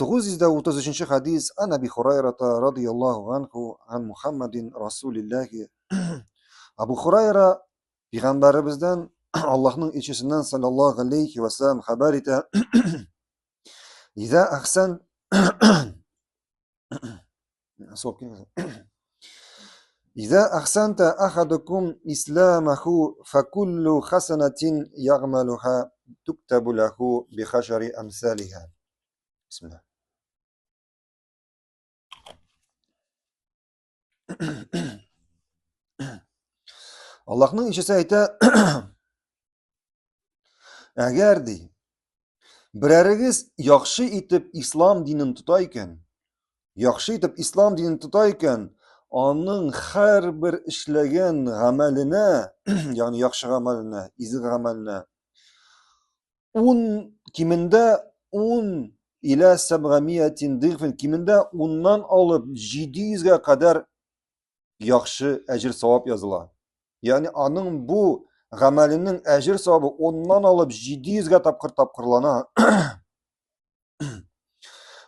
933 хадис Ан Аби Хурайрата радияллаһу анху ан Мухаммадин Расулиллахи. Абу Хурайра пәйгамбәребездән Аллаһның илчесеннән саллаллаһу алейхи ва саллям хәбәр итә. Иза ахсан إذا أحسنت أحدكم إسلامه فكل حسنة يعملها تكتب له بخشر أمثالها. بسم الله. Аллаһның илчесе әйтә, әгәр ди, берәрегез яхшы итеп ислам динен тота икән, яхшы итеп ислам динен тота икән, аның һәрбер эшләгән гамәленә, ягъни яхшы гамәленә, изге гамәленә ун кимендә ун илә сәбгамиятин дигъфин кимендә уннан алып 700гә кадәр яхшы әҗер савап языла. Ягъни аның бу гамәленең әҗер савабы уннан алып 700гә тапкыр тапкырлана.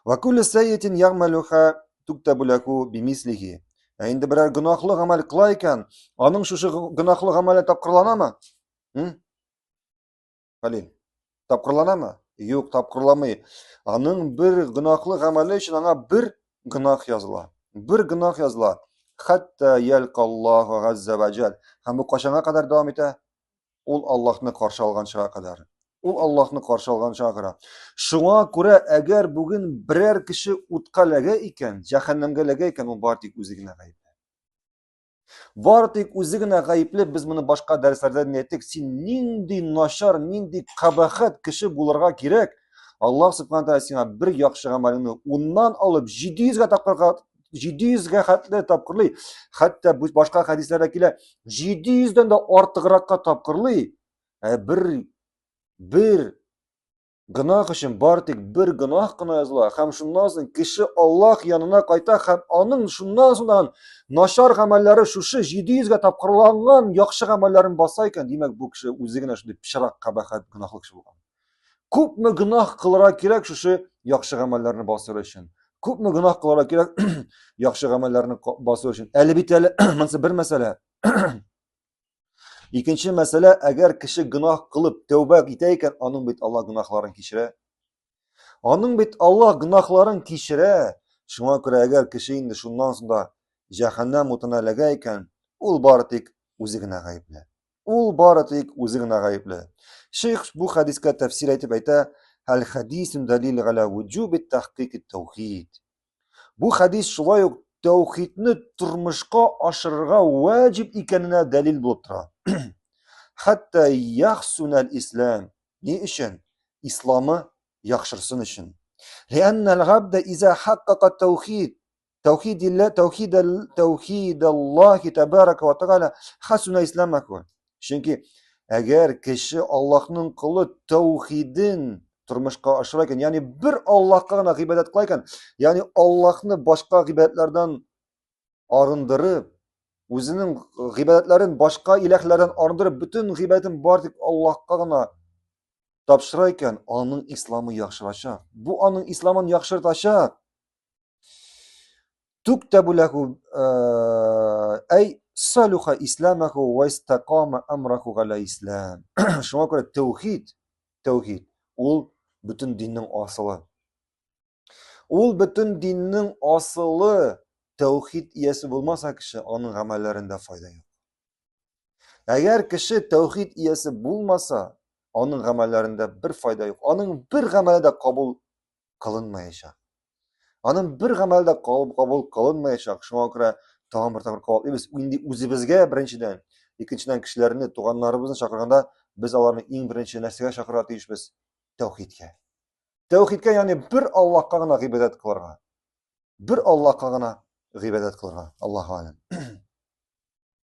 Ва куллю сайятин ягъмалуха туктабу лаху бимислихи. Ә инде берәр гөнаһлы гамәл кыла икән, аның шушы гөнаһлы гамәле тапкырланамы? Хәлил, тапкырланамы? Юк, тапкырламый. Аның бер гөнаһлы гамәле өчен аңа бер гөнаһ языла. Бер гөнаһ языла. Хәтта ялкаллаһу газза ва җәл. Һәм бу кайчанга кадәр дәвам итә? Ул Аллаһны каршы алганчыга кадәр. Ул Аллаһны каршы алганчыга кадәр. Шуңа күрә, әгәр бүген берәр кеше утка эләгә икән, җәһәннәмгә эләгә икән, ул бары тик үзе генә гаепле. Бары тик үзе генә гаепле, без моны башка дәресләрдә дә әйттек. Син нинди начар, нинди кабахәт кеше булырга кирәк. Аллаһ субхана тәгалә сиңа бер яхшы гамәлеңне уннан алып 700гә тапкырга 700гә хәтле тапкырлый. Хәтта бу башка хәдисләрдә килә, 700дән дә артыгракка тапкырлый. Ә бер бер Гөнаһ өчен бары тик бер гөнаһ кына языла һәм шуннан соң кеше Аллаһ янына кайта һәм аның шуннан соң начар гамәлләре шушы 700гә тапкырланган яхшы гамәлләрен баса икән, димәк, бу кеше үзе генә шундый пычрак, кабахәт, гөнаһлы кеше булган. Күпме гөнаһ кылырга кирәк шушы яхшы гамәлләрне басыр өчен? Күпме гөнаһ кылырга кирәк яхшы гамәлләрне басыр өчен? Әле бит әле монысы бер мәсьәлә. Икенче мәсьәлә, әгәр кеше гөнаһ кылып тәүбә итә икән, аның бит Аллаһ гөнаһларын кичерә. Аның бит Аллаһ гөнаһларын кичерә. Шуңа күрә әгәр кеше инде шуннан соң да җәһәннәм утына эләгә икән, ул бары тик үзе генә гаепле. Ул бары тик үзе генә гаепле. Шейх бу хәдискә тәфсир әйтеп әйтә, Әл-хадисун далил галя вуҗуби тахкик таухид. Бу хәдис шулай ук тәүхидне тормышка ашырырга ваҗиб икәненә дәлил булып тора. Хәтта яхсунал ислам. Ни өчен? Исламы яхшырсын өчен. Ләннәл габда иза хаккака таухид. Таухид илля таухид таухид Аллаһи табарака ва тааля хасуна исламаку. Чөнки әгәр кеше Аллаһның колы тәүхиден тормышка ашыра икән, ягъни бер Аллаһка гына гыйбадәт кыла икән, ягъни Аллаһны башка гыйбадәтләрдән арындырып, үзенең гыйбадәтләрен башка иләһләрдән арындырып, бөтен гыйбадәтен бар тик Аллаһка гына тапшыра икән, аның исламы яхшырачак. Бу аның исламын яхшыртачак. Туктабу ләху әй салюха исламаху ва истакама амраху галя ислам. Шуңа күрә тәүхид, тәүхид ул бөтен диннең асылы. Ул бөтен диннең асылы. Тәүхид иясе булмаса кеше, аның гамәлләрендә файда юк. Әгәр кеше тәүхид иясе булмаса, аның гамәлләрендә бер файда юк. Аның бер гамәле дә кабул кылынмаячак. Аның бер гамәл дә кабул кылынмаячак. Шуңа күрә тагын бер тапкыр кабатлыйбыз. Инде үзебезгә беренчедән, икенчедән кешеләрне, туганнарыбызны чакырганда без аларны иң беренче нәрсәгә чакырырга тиешбез? Тәүхидкә. Тәүхидкә, ягъни бер Аллаһка гына гыйбадәт кылырга. Бер Аллаһка гына гыйбадәт кылырга. Аллаһу алям.